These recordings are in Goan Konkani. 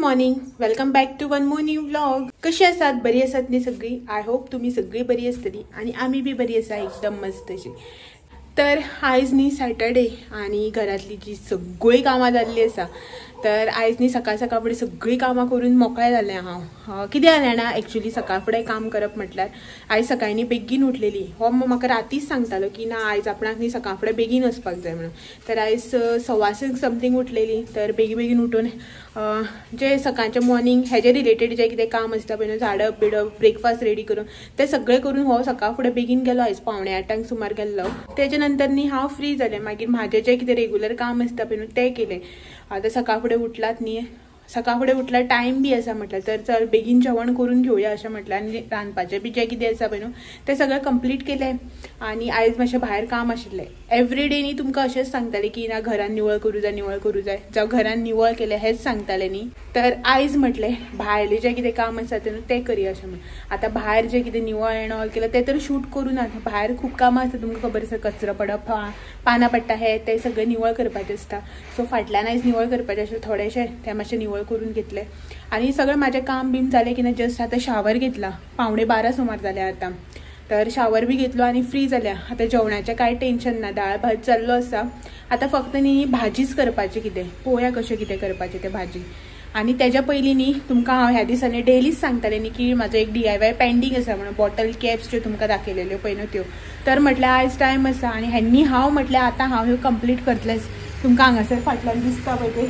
Morning, welcome back to one more new vlog. कशी आसात? बरी आसात न्ही सगळी? I hope तुम्ही सगळी बरी आसतली आणि आम्ही बी बरी आसा एकदम मस्त अशी. तर आयज न्ही सॅटर्डे आणि घरातली जी सगळी कामां जाल्ली आसा, तर आयज न्ही सकाळ सकाळ फुडें सगळीं कामां करून मोकळें जालें हांव. कितें जालें ना, एक्चुली सकाळ फुडें काम करप म्हटल्यार आयज सकाळीं न्ही बेगीन उठलेली. हो म्हाका रातीच सांगतालो की ना आयज आपणाक न्ही सकाळ फुडें बेगीन वचपाक जाय म्हणून. तर आयज 6:15 समथींग उठलेली. तर बेगीन बेगीन उठून जे सकाळचें मॉर्निंग हेजे रिलेटेड जें कितें काम आसता पळय न्हू, झाडप बिडप, ब्रेकफास्ट रेडी करून तें सगळें करून हो सकाळ फुडें बेगीन गेलो. आयज 7:45 सुमार गेल्लो. तेच्या नंतर न्ही हांव फ्री जालें. मागीर म्हाजें जें कितें रेगुलर काम आसता पळय न्हू तें केलें. आतां सकाळ फुडें उठलात न्ही, सकाळ फुडें उठल्यार टायम बी आसा म्हटल्यार तर चल बेगीन जेवण करून घेवया अशें म्हटलें. आनी रांदपाचें बी जें कितें आसा पळय न्हू तें सगळें कंप्लीट केलें. आनी आयज मातशें भायर काम आशिल्लें. एवरी डे न्ही तुमकां अशेंच सांगतालें की ना घरान निवळ करूं जाय, निवळ करूं जाय, जावं घरान निवळ केलें हेंच सांगतालें न्ही. तर आयज म्हटलें भायलें जें कितें काम आसा तें न्हू तें करया अशें म्हण. आतां भायर जें कितें निवळ एंड ऑल केलें तें तर शूट करूं ना. भायर खूब कामां आसता, तुमकां खबर आसा, कचरो पडप, पानां पडटा, हें तें सगळें निवळ करपाचें आसता. सो फाटल्यान आयज निवळ करपाचें आशिल्लें थोडेशें, तें मातशें निवळ करून घेतलें. आनी सगळें म्हाजें काम बीन जालें की ना जस्ट आतां शावर घेतला. 11:45 सुमार जालें आतां. तर शावर बी घेतलो आनी फ्री जाल्या. आतां जेवणाचें कांय टेंशन ना, दाळ भात जाल्लो आसा. आतां फक्त न्ही भाजीच करपाची, कितें पळोवया कशें कितें करपाचें तें भाजी. आनी तेज्या पयलीं न्ही तुमकां हांव ह्या दिसांनी डेलीच सांगतालें न्ही की म्हाजो एक DIY pending आसा म्हणून, बॉटल कॅप्स ज्यो तुमकां दाखयलेल्यो पळय न्हू त्यो. तर म्हटल्यार आयज टायम आसा आनी ह्यांनी हांव म्हटल्यार आतां हांव ह्यो कंप्लीट करतलेंच. तुमकां हांगासर फाटल्यान दिसता पळय ते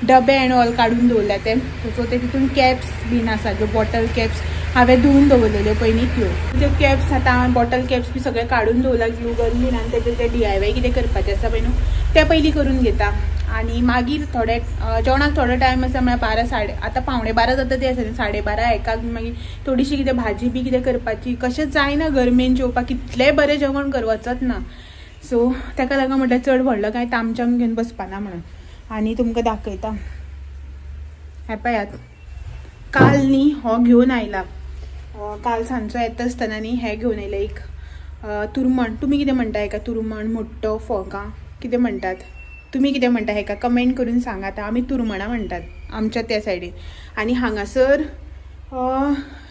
डबे एंड ऑल काडून दवरल्या ते, सो ते तितून कॅप्स बीन आसा, ज्यो बॉटल कॅप्स हांवें धुवून दवरलेल्यो पळय न्ही त्यो. त्यो कॅप्स आतां हांवें बॉटल कॅप्स बी सगळें काडून दवरला, ग्लू गन बीन, आनी तेजें जें DIY कितें करपाचें आसा पळय न्हू तें पयलीं करून घेता. आनी मागीर थोडे जेवणाक थोडो टायम आसा म्हळ्यार 12 आतां 11:45 जाता ते आसा, 12:30 एकाक मागीर थोडीशी कितें भाजी बी कितें करपाची. कशें जायना गरमेन जेवपाक, कितलें बरें जेवण कर वचत ना. सो ताका लागून म्हटल्यार चड व्हडलो कांय तामजाम घेवन बसपाना म्हणून. आनी तुमकां दाखयता हें पळयात, काल न्ही हो घेवन आयला. काल सांजचो येता आसतना न्ही हें घेवन आयलें एक तुरमण. तुमी कितें म्हणटा हेका? तुरमण, मुट्टो, फोगां कितें म्हणटात? तुमी कितें म्हणटा हेका कमेंट करून सांगात. आमी तुरमणां म्हणटात आमच्या त्या सायडीन. आनी हांगासर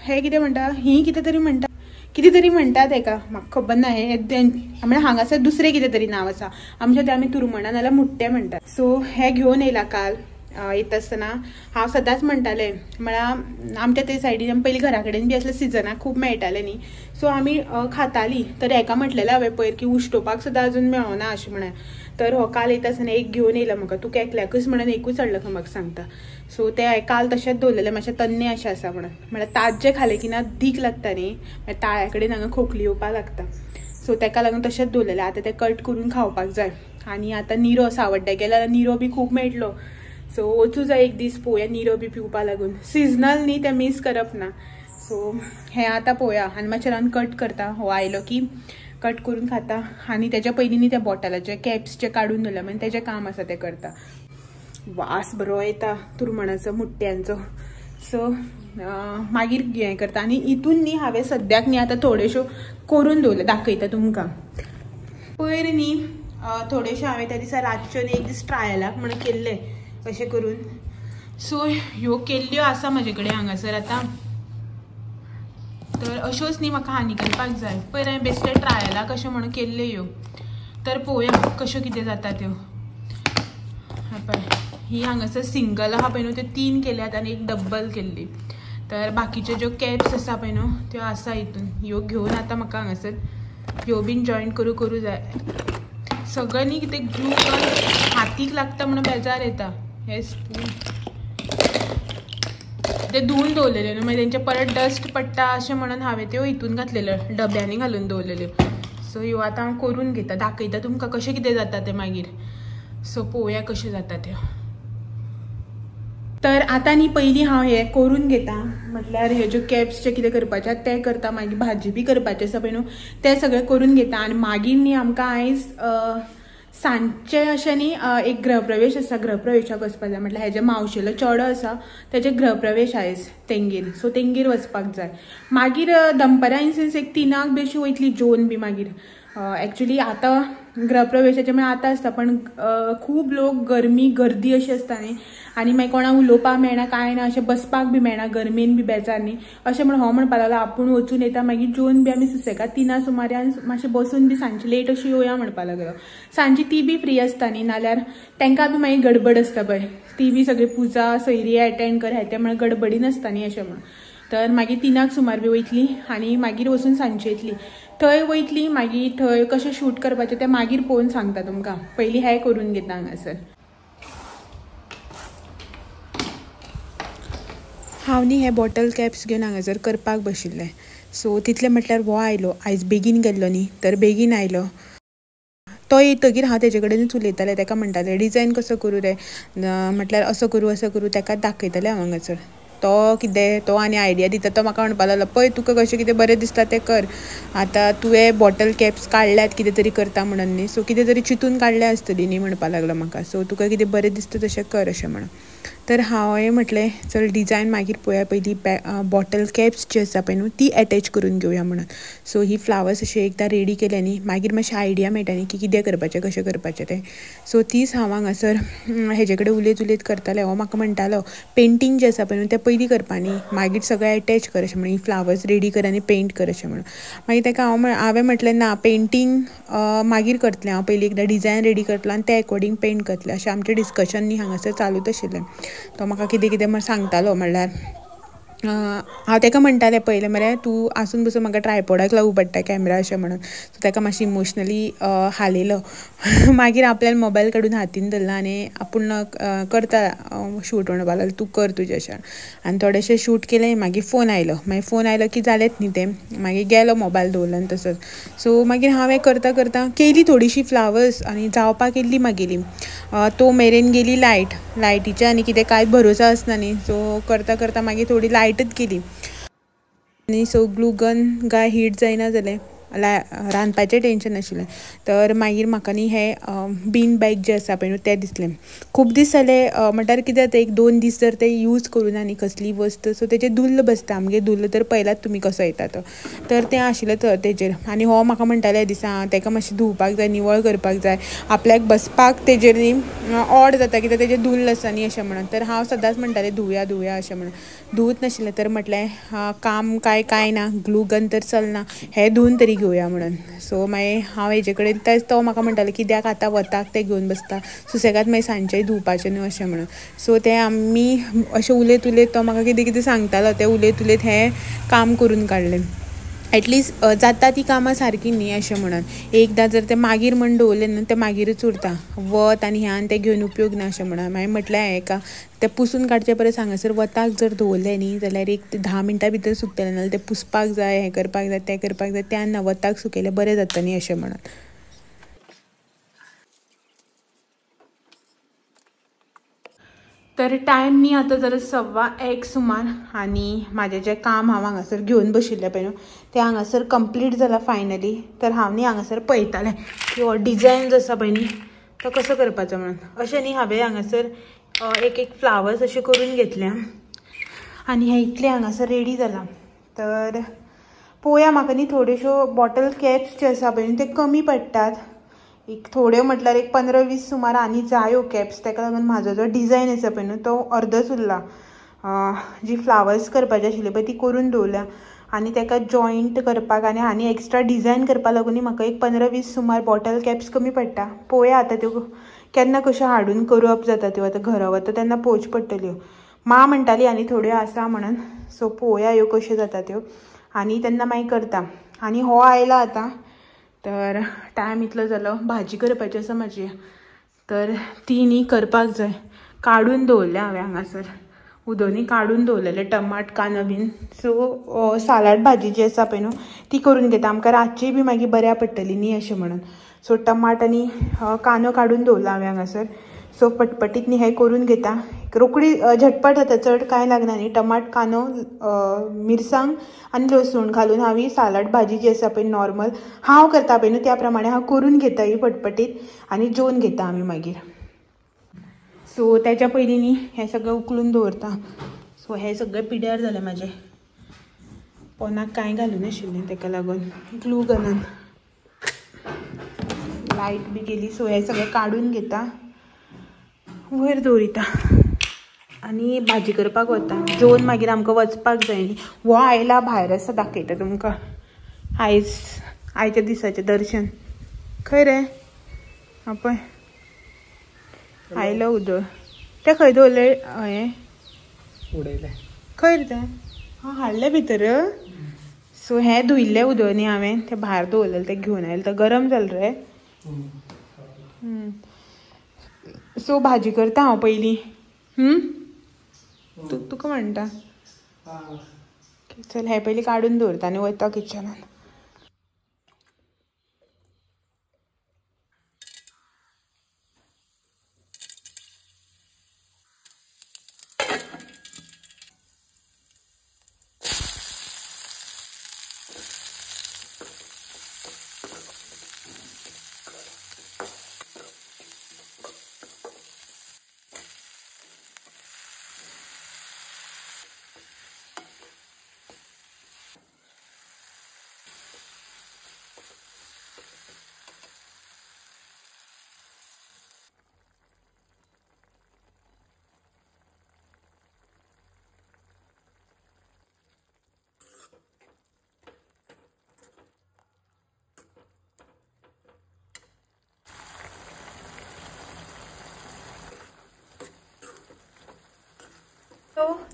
हें कितें म्हणटा, ही कितें तरी म्हणटा, कितें तरी म्हणटात हेका, म्हाका खबर ना. हें म्हळ्यार हांगासर दुसरें कितें तरी नांव आसा, आमच्या ते आमी तुरमणां नाल्यार मुट्टे म्हणटात. सो हें घेवन येयला काल येता आसतना. हांव सदांच म्हणटालें म्हळ्यार आमच्या ते सायडीन आमी पयलीं घरा कडेन बी आसल्या सिजनाक खूब मेळटालें न्ही, सो आमी खातालीं. तर हेका म्हटलेलें हांवें पयर की उश्टोवपाक सुद्दां अजून मेळना अशें म्हणून. तर हो काल येता आसतना एक घेवन येयला म्हाका, तुका एकल्याकूच म्हणून एकूच हाडला खंय म्हाका सांगता. सो ते काल तशेंच दवरलेलें, मातशें तन्नें अशें आसा म्हणून. म्हळ्यार ताज्जें खालें की ना दीक लागता न्ही, मागीर ताळ्या कडेन हांगा खोकली येवपाक लागता. सो तेका लागून तशेंच दवरलेलें. आतां तें कट करून खावपाक जाय. आनी आतां निरो सावड्ड्या गेल्यार निरो बी खूब मेळटलो. सो वचूं जाय एक दीस पळोवया निरो बी पिवपा लागून. सिजनल न्ही तें मीस करप ना. सो हें आतां पळोवया. आनी मातशें रान कट करता, हो आयलो की कट करून खाता. आनी तेज्या पयलीं न्ही त्या बॉटलाचे कॅप्सचे काडून दवरल्या मागीर तेजें काम आसा तें करता. वास बरो येता तुरमणाचो, मुट्ट्यांचो. सो मागीर हें करता. आनी हितून न्ही हांवें सद्याक न्ही आतां थोड्योश्यो करून दवरल्या, दाखयता तुमकां. पयर न्ही थोड्योश्यो हांवें त्या दिसा रातच्यो न्ही एक दीस ट्रायलाक म्हणून केल्ले अशें करून. सो ह्यो केल्ल्यो आसा म्हाजे कडेन हांगासर आतां. तर अश्योच न्ही म्हाका हानी करपाक जाय. पयर हांवें बेश्टे ट्रायलाक अशें म्हणून केल्ल्यो ह्यो. तर पळोवया कश्यो कितें जाता त्यो. पळय ही हांगासर सिंगल आहा पळय न्हू, त्यो 3 केल्यात आनी एक डब्बल केल्ली. तर बाकीच्यो ज्यो कॅप्स आसा पळय न्हू त्यो आसा हितून. ह्यो घेवन आतां म्हाका हांगासर ह्यो बीन जॉयन करूं करूं जाय. सगळें न्ही कितें ग्लू गन हातीक लागता म्हणून बेजार येता. हे स्पून ते धुवून दवरलेले न्हू, मागीर तेंचे परत डस्ट पडटा अशें म्हणून हांवें त्यो हितून घातलेल्यो, डब्यांनी घालून दवरलेल्यो. सो ह्यो आतां हांव करून घेता, दाखयता तुमकां कशें कितें जाता तें मागीर. सो पळोवया कशें जाता त्यो. तर आतां न्ही पयलीं हांव हें करून घेता, म्हटल्यार ह्यो ज्यो कॅप्स जे कितें करपाचें तें करता. मागीर भाजी बी करपाचें आसा पळय न्हू तें सगळें करून घेता. आनी मागीर न्ही आमकां आयज सांजचें अशें न्ही एक गृहप्रवेश आसा, गृहप्रवेशाक वचपाक जाय. म्हटल्यार हेजे मावशेलो चेडो आसा तेजे गृहप्रवेश आयज तेंगेर, सो तेंगेर वचपाक जाय. मागीर दनपारां इनसेन्स एक 3 बी अशी वयतली जेवन बी मागीर. एक्चुली आतां गृहप्रवेशाचें म्हळ्यार आतां आसता, पण खूब लोक गरमी गर्दी अशी आसता न्ही, आनी मागीर कोणाक उलोवपाक मेळना कांय ना, अशें बसपाक बी मेळना, गरमेन बी बेजार न्ही. अशें म्हण हो म्हणपाक लागलो आपूण वचून येता, मागीर जेवन बी आमी सुसेगाद 3 सुमारान मातशें बसून बी सांजची लेट अशी येवया म्हणपाक लागलो. सांजची ती बी फ्री आसता न्ही, नाल्यार तांकां बी मागीर गडबड आसता पळय, ती बी सगळी पुजा सैरी एटेंड कर हें तें म्हळ्यार गडबडीन आसता न्ही अशें म्हणून. तर मागीर 3 सुमार बी वयतली आनी मागीर वचून सांजची येतली, थंय वयतली मागीर थंय कशें शूट करपाचें तें मागीर पळोवन सांगता तुमकां, पयलीं हें करून घेता हांगासर. हांव न्ही हे बॉटल कॅप्स घेवन हांगासर करपाक बशिल्लें. सो तितलें म्हटल्यार हो आयलो, आयज बेगीन गेल्लो न्ही तर बेगीन आयलो. तो येतगीर हांव तेजे कडेनूच उलयतालें, ताका म्हणटालें डिजायन कसो करूं रे, म्हटल्यार असो करूं असो करूं, ताका दाखयतालें हांव हांगासर. तो कितें तो आनी आयडिया दिता, तो म्हाका म्हणपाक लागलो पळय तुका कशें कितें बरें दिसता तें कर, आतां तुवें बॉटल कॅप्स काडल्यात कितें तरी करता म्हणून न्ही, सो कितें तरी चिंतून काडल्या आसतली न्ही म्हणपाक लागलो म्हाका, सो तुका कितें बरें दिसता तशें कर अशें म्हणून. तर हांवें म्हटलें चल डिजायन मागीर पळोवया, पयलीं बॉटल कॅप्स जी आसा पळय न्हू ती एटॅच करून घेवया म्हणून. सो ही फ्लावर्स अशें एकदां रेडी केले न्ही मागीर मातशें आयडिया मेळटा न्ही की कितें करपाचें कशें करपाचें तें. सो तीच हांव हांगासर हेजे कडेन उलयत उलयत करतालें. हो म्हाका म्हणटालो पेंटींग जें आसा पळय न्हू तें पयलीं करपा न्ही, मागीर सगळें एटॅच कर अशें म्हणून, ही फ्लावर्स रेडी कर आनी पेंट कर अशें म्हणून. मागीर ताका हांवें म्हटलें ना पेंटींग मागीर करतलें हांव, पयलीं एकदां डिजायन रेडी करतलो आनी ते एकॉर्डींग पेंट करतलें, अशें आमचें डिस्कशन न्ही हांगासर चालूच आशिल्लें. तो म्हाका कितें कितें सांगतालो, म्हणल्यार हांव ताका म्हणटालें पयलें मरे तूं आसून बसून म्हाका ट्रायपॉडाक लावूं पडटा कॅमेरा अशें म्हणून. सो ताका मातशें इमोशनली हालयलो. मागीर आपल्यान मोबायल काडून हातीन धरला आनी आपूण करता शूट म्हणपाक लागलो, तूं कर तुजें अशें. आनी थोडेशें शूट केलें, मागीर फोन आयलो, मागीर फोन आयलो की जालेंच न्ही तें, मागीर गेलो मोबायल दवरलो आनी तसोच. सो मागीर हांवें करता करता केली थोडीशी फ्लावर्स आनी जावपाक येयल्ली मागेली, तो मेरेन गेली लायट, लायटीचे आनी कितें कांय भरोसा आसना न्ही, सो करता करता मागीर थोडी लायटच गेली आनी सो ग्लू गन काय हीट जायना जालें, रांदपाचें टेंशन आशिल्लें. तर मागीर म्हाका न्ही हे बीन बॅग जे आसा पळय न्हू तें दिसलें. खूब दीस जाले, म्हणल्यार कितें जाता एक 2 दीस जर ते यूज करूं ना न्ही कसली वस्त, सो तेजें धुल्ल बसता, आमगे धुल्ल तर पळयलात तुमी कसो येता तो, तर तें आशिल्लें तर तेजेर. आनी हो म्हाका म्हणटाले दिसा ताका मातशें धुवपाक जाय, निवळ करपाक जाय, आपल्याक बसपाक तेजेर न्ही ऑड जाता कित्याक तेजें धुल्ल आसा न्ही अशें म्हणून. तर हांव सदांच म्हणटालें धुवया धुवया अशें म्हणून, धुवत नाशिल्लें. तर म्हटलें काम काय कांय ना, ग्लू गन तर चलना, हें धुवन तरी घेवया म्हणून. सो मागीर हांव हेजे कडेन तेच तो म्हाका म्हणटालो कित्याक आतां वताक तें घेवन बसता, सुसेगाद मागीर सांजचें धुवपाचें न्हू अशें म्हणून. सो तें आमी अशें उलयत उलयत तो म्हाका कितें कितें सांगतालो तें उलयत उलयत हें काम करून काडलें. एटलिस्ट जाता ती कामां सारकी न्ही अशें म्हणून. एकदां जर तें मागीर म्हण दवरलें न्हू तें मागीरच उरता, वत आनी ह्यान तें घेवन उपयोग ना अशें म्हणून. मागीर म्हटलें हांवें एका तें पुसून काडचे परस हांगासर वताक जर दवरलें न्ही जाल्यार एक 10 मिनटां भितर सुकतलें, नाल्यार तें पुसपाक जाय, हें करपाक जाय, तें करपाक जाय, त्यान ना वताक सुकयलें बरें जाता न्ही अशें म्हणून. तर टायम न्ही आतां जालो 1:15 सुमार आनी म्हाजें जें काम हांव हांगासर घेवन बशिल्लें पळय न्हू तें हांगासर कंप्लीट जालां फायनली. तर हांव न्ही हांगासर पळयतालें की हो डिजायन जो आसा पळय न्ही तो कसो करपाचो म्हणून. अशें न्ही हांवें हांगासर एक एक फ्लावर्स अशें करून घेतल्या आनी हें इतलें हांगासर रेडी जालां. तर पळोवया, म्हाका न्ही थोड्योश्यो बॉटल कॅप्स ज्यो आसा पळय न्हू ते कमी पडटात, एक थोड्यो म्हटल्यार एक 15-20 सुमार आनी जायो कॅप्स, ताका लागून म्हाजो जो डिजायन आसा पळय न्हू तो अर्दोच उरला. जी फ्लावर्स करपाची आशिल्ली पळय ती करून दवरल्या आनी ताका जॉयंट करपाक आनी आनी एक्स्ट्रा डिजायन करपाक लागून म्हाका एक 15-20 सुमार बॉटल कॅप्स कमी पडटा. पळोवया आतां त्यो केन्ना कश्यो हाडून करप जाता त्यो, आतां घरा वता तेन्ना पळोवच्यो पडटल्यो. माँ म्हणटाली आनी थोड्यो आसा म्हणून, सो पळोवया ह्यो कश्यो जाता त्यो आनी तेन्ना मागीर करता. आनी हो आयला आतां, तर टायम इतलो जालो, भाजी करपाची आसा म्हाजी, तर ती न्ही करपाक जाय. काडून दवरल्या हांवें हांगासर उदोनी काडून दवरलेले टमाट कांदो बीन. सो सालाड भाजी जी आसा पळय न्हू ती करून घेता, आमकां रातची बी मागीर बऱ्या पडटली न्ही अशें म्हणून. सो टमाट आनी कांदो काडून दवरला हांवें हांगासर. सो पटपटीत न्ही हें करून घेता, रोकडी झटपट जाता, चड कांय लागना न्ही. टमाट कांदो मिरसांग आनी लसूण घालून हांव ही सालाड भाजी जी आसा पळय नॉर्मल हांव करता पळय न्हू त्या प्रमाणे हांव करून घेता ही पटपटीत आनी जेवन घेता आमी मागीर. सो त्याच्या पयलीं न्ही हें सगळें उखलून दवरता. सो हें सगळें पिड्यार जालें म्हाजें, पोनाक कांय घालूं नाशिल्लें ताका लागून ग्लू गनान. लायट बी गेली. सो हें सगळें काडून घेता, वयर दवरिता आनी भाजी करपाक वता. जेवन मागीर आमकां वचपाक जाय न्ही. हो आयला भायर आसा, दाखयता तुमकां आयज आयच्या दिसाचें दर्शन. खंय रे पळय आयलो उदक. तें खंय दवरलें हें उडयलें खंय रे तें? हां हाडलें भितर. सो हें धुयिल्लें उदक न्ही हांवें, तें भायर दवरलेलें तें घेवन आयलें. तें गरम जालें रे. सो भाजी करता हांव पयलीं. तुका म्हणटा चल हें पयलीं काडून दवरता आनी वयता किचनान.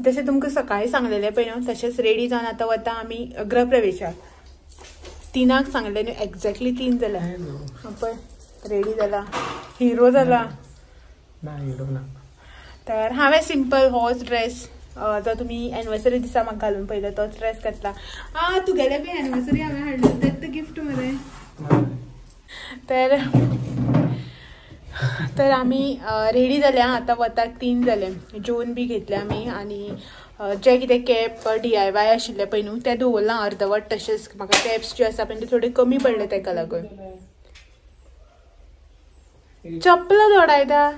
जशें तुमकां सकाळी सांगलेलें पळय न्हू तशेंच रेडी जावन आतां वता आमी गृहप्रवेशाक. 3 सांगलें न्हू, एक्झॅक्टली 3 जाल्या. पळय रेडी जाला, हिरो जाला ना, हिरो ना. तर हांवें सिंपल होच ड्रेस जो तुमी एनिवर्सरी दिसा म्हाका घालून पळयलो तोच ड्रेस घातला. आं तुगेले बी एनिवर्सरी हांवें हाडलो तें गिफ्ट मरे. तर तर आमी रेडी जाल्या आतां वताक 3 जाले. जेवन बी घेतले आमी आनी जे कितें कॅप DIY आशिल्लें पळय न्हू तें दवरलां अर्दवट तशेंच. म्हाका कॅप्स ज्यो आसा पळय ते थोडे कमी पडले तेका लागून. चपलां जोडायता.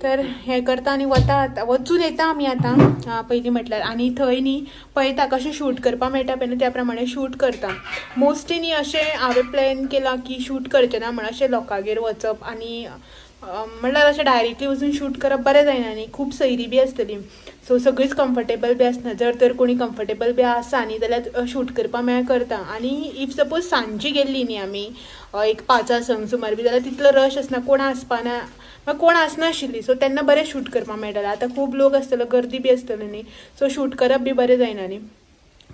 तर हें करता आनी वता आतां, वचून येता आमी आतां पयलीं म्हटल्यार. आनी थंय न्ही पळयता कशें शूट करपाक मेळटा पळय न्हू त्या प्रमाणे शूट करता. मोस्टली न्ही अशें हांवें प्लॅन केलां की शूट करचें ना म्हण, अशें लोकांगेर वचप आनी म्हणल्यार अशें डायरेक्टली वचून शूट करप बरें जायना न्ही. खूब सैरी बी आसतली, सो सगळींच कम्फर्टेबल बी आसना. जर तर कोणी कम्फर्टेबल बी आसा न्ही जाल्यार शूट करपाक मेळ्यार करता. आनी if suppose सांजची गेल्ली न्ही आमी एक 5-6 सुमार बी जाल्यार तितलो रश आसना, कोण आसपाना, कोण आसनाशिल्ली. सो तेन्ना बरें शूट करपाक मेळटालें. आतां खूब लोक आसतलो, गर्दी बी आसतली न्ही, सो शूट करप बी बरें जायना न्ही.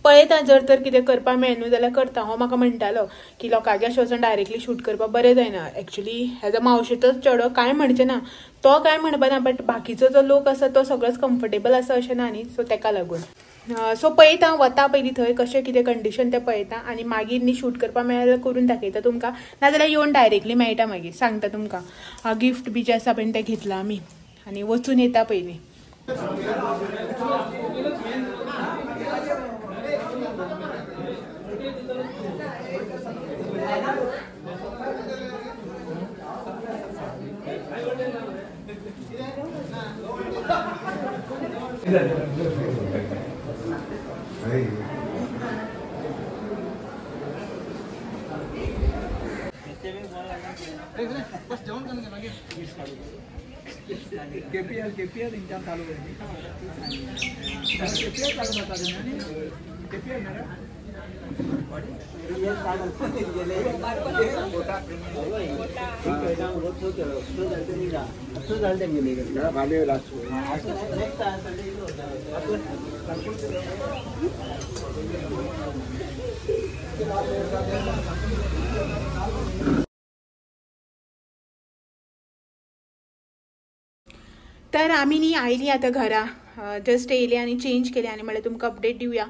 पळयता जर तर कितें करपाक मेळना न्हू जाल्यार करता. हो म्हाका म्हणटालो की लोकांगेर अशें वचून डायरेक्टली शूट करपाक बरें जायना. एक्चुली एज अ मावशेचोच चेडो कांय म्हणचें ना, तो कांय म्हणपाना, बट बाकीचो जो लोक आसा तो सगळोच कम्फर्टेबल आसा अशें ना न्ही. सो तेका लागून सो पळयता वता पयलीं थंय कशें कितें कंडिशन तें पळयता आनी मागीर न्ही शूट करपाक मेळ्ळें जाल्यार करून दाखयता तुमकां, नाजाल्यार येवन डायरेक्टली मेळटा मागीर सांगता तुमकां. गिफ्ट बी जें आसा पळय तें घेतलां आमी आनी वचून येता पयलीं. केपीएल केपीएल इंचान चालू केपीएल चालू जाता केपीएल तर आमी न्ही आयली आतां घरा, जस्ट येयली आनी चेंज केली आनी म्हणल्यार तुमकां अपडेट दिवया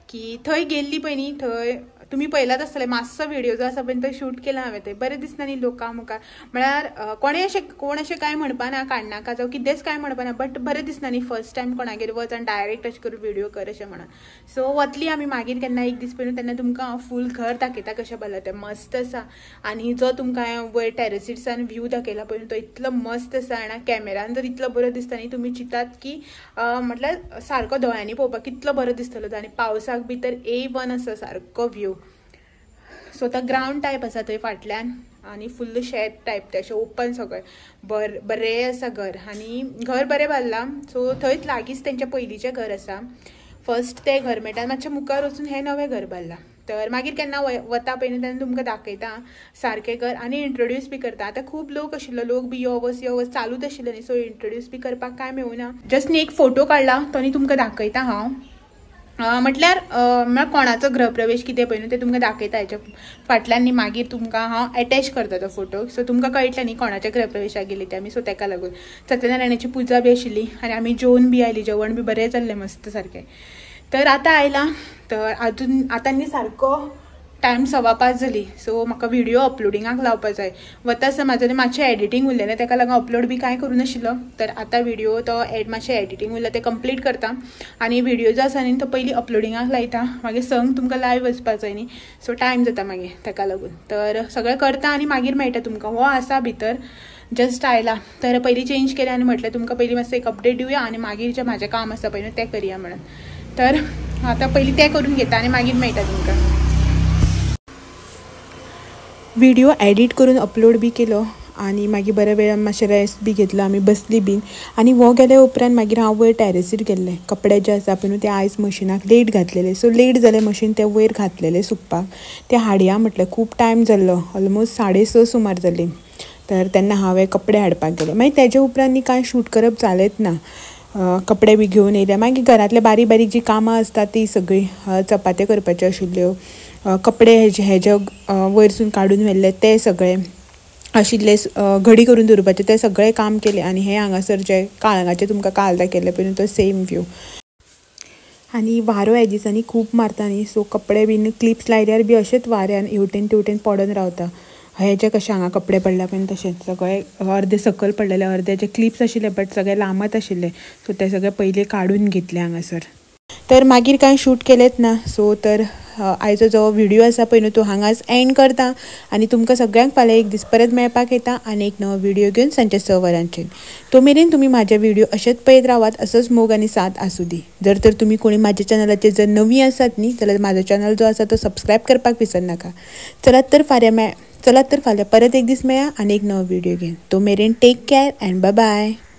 की थंय गेल्ली पळय न्ही, थंय तुमी पळयलात आसतलें मातसो व्हिडियो जो आसा पळय तो शूट केला हांवें. थंय बरें दिसना न्ही लोकां मुखार, म्हळ्यार कोणें अशें कोण अशें कांय म्हणपाना, काडनाका जावं कितेंच कांय म्हणपाना, बट बरें दिसना न्ही फर्स्ट टायम कोणागेर वच आनी डायरेक्ट अशें करून व्हिडियो कर अशें म्हणून. सो वतली आमी मागीर केन्ना एक दीस पळय तेन्ना तुमकां हांव फूल घर दाखयता कशें भरलां तें, मस्त आसा. आनी जो तुमकां हांवें वयर टॅरसीसान व्यू दाखयला पळय तो इतलो मस्त आसा आनी कॅमेरान जर इतलो बरो दिसता न्ही, तुमी चिंतात की म्हटल्यार सारको दोळ्यांनी पळोवपाक कितलो बरो दिसतलो तो. आनी पावसाक बी तर A1 आसा सारको व्यू. सो आतां ग्रावंड टायप आसा थंय फाटल्यान आनी फुल्ल शेत टायप तें अशें ओपन सगळें बरें आसा घर आनी घर बरें बांदलां. सो थंयच लागींच तेंचें पयलींचें घर आसा. फर्स्ट तें घर मेळटा, मातशें मुखार वचून हें नवें घर बांदलां. तर मागीर केन्ना वता पळय न्ही तेन्ना तुमकां दाखयता सारकें घर आनी इंट्रोड्यूस बी करता. आतां खूब लोक आशिल्लो, लोक बी यो वच यो वच चालूच आशिल्ले न्ही, सो इंट्रोड्यूस बी करपाक कांय मेळुना. जस्ट न्ही एक फोटो काडला तो न्ही तुमकां दाखयता हांव. म्हटल्यार म्हळ्यार कोणाचो गृहप्रवेश कितें पळय न्हू तें तुमकां दाखयता हेच्या फाटल्यान न्ही. मागीर तुमकां हांव एटॅच करता तो फोटो, सो तुमकां कळटलें न्ही कोणाच्या गृहप्रवेशाक गेली ते आमी. सो तेका लागून सत्यनारायणाची पुजा बी आशिल्ली आनी आमी जेवन बी आयली. जेवण बी बरें जाल्लें मस्त सारकें. तर आतां आयलां तर आजून आतां न्ही सारको टायम 5:15 जाली. सो म्हाका व्हिडियो अपलोडिंगाक लावपा जाय. वता आसतना म्हाजें न्ही मातशें एडिटींग उरलेलें, तेका लागून अपलोड बी कांय करूं नाशिल्लो. तर आतां व्हिडियो तो मातशें एडिटींग उरला तें कंप्लीट करता आनी व्हिडियो जो आसा न्ही तो पयलीं अपलोडिंगाक लायता, मागीर संग तुमकां लायव वचपा जाय न्ही, सो टायम जाता मागीर तेका लागून. तर सगळें करता आनी मागीर मेळटा तुमकां. हो आसा भितर जस्ट आयला तर पयलीं चेंज केलें आनी म्हटलें तुमकां पयलीं मातशें एक अपडेट दिवया आनी मागीर जें म्हाजें काम आसा पळय न्हू तें करया म्हणून. तर आतां पयलीं तें करून घेता आनी मागीर मेळटा तुमकां. व्हिडिओ एडिट करून अपलोड बी केलो आनी मागीर बऱ्या वेळान मातशें रेस्ट बी घेतलो आमी, बसली बीन. आनी हो गेले उपरांत मागीर हांव वयर टॅरेसीर गेल्लें. कपडे जे आसा पळय न्हू ते आयज मशिनाक लेट घातलेले, सो लेट जालें मशीन तें वयर घातलेलें सुकपाक. तें हाडया म्हटलें, खूब टायम जाल्लो, ऑलमोस्ट 6:30 सुमार जाली. तर तेन्ना हांवें कपडे हाडपाक गेलें. मागीर तेजे उपरांत न्ही कांय शूट करप जालेंच ना. कपडे बी घेवन येयले, मागीर घरांतले बारीक बारीक जी कामां आसता ती सगळीं, चपात्यो करपाच्यो आशिल्ल्यो, कपडे हेजे वयरसून काडून व्हेल्ले ते सगळे आशिल्ले, घडी करून दवरपाचें तें सगळें काम केलें. आनी हें हांगासर जें काळंगाचें तुमकां काल दाखयल्लें पळय न्हू तो सेम व्यू. आनी वारो ह्या दिसांनी खूब मारता न्ही, सो कपडे बीन क्लिप्स लायल्यार बी अशेंच वाऱ्यान हेवटेन तेवटेन पडोन रावता. हेजे कशें हांगा कपडे पडल्या पळय तशेंच सगळे अर्दे सकयल पडलेले, अर्दे जे क्लिप्स आशिल्ले बट सगळे लांबत आशिल्ले, सो ते सगळे पयलीं काडून घेतले हांगासर. तर मागीर कांय शूट केलेंच ना. सो तर आयचो जो व्हिडिओ आसा पळय न्हू तो हांगाच एंड करता आनी तुमकां सगळ्यांक फाल्यां एक दीस परत मेळपाक येता आनी एक नवो व्हिडिओ घेवन सांजचे 6 वरांचेर. तो मेरेन तुमी म्हाजे व्हिडिओ अशेंच पळयत रावात, असोच मोग आनी साथ आसूं दी. जर तर तुमी कोणी म्हाज्या चॅनलाचेर जर नवी आसात न्ही जाल्यार म्हाजो चॅनल जो आसा तो सबस्क्रायब करपाक विसरनाका. चलात तर फाल्यां परत एक दीस मेळया आनी एक नवो व्हिडिओ घेवन. तो मेरेन take care and bye bye.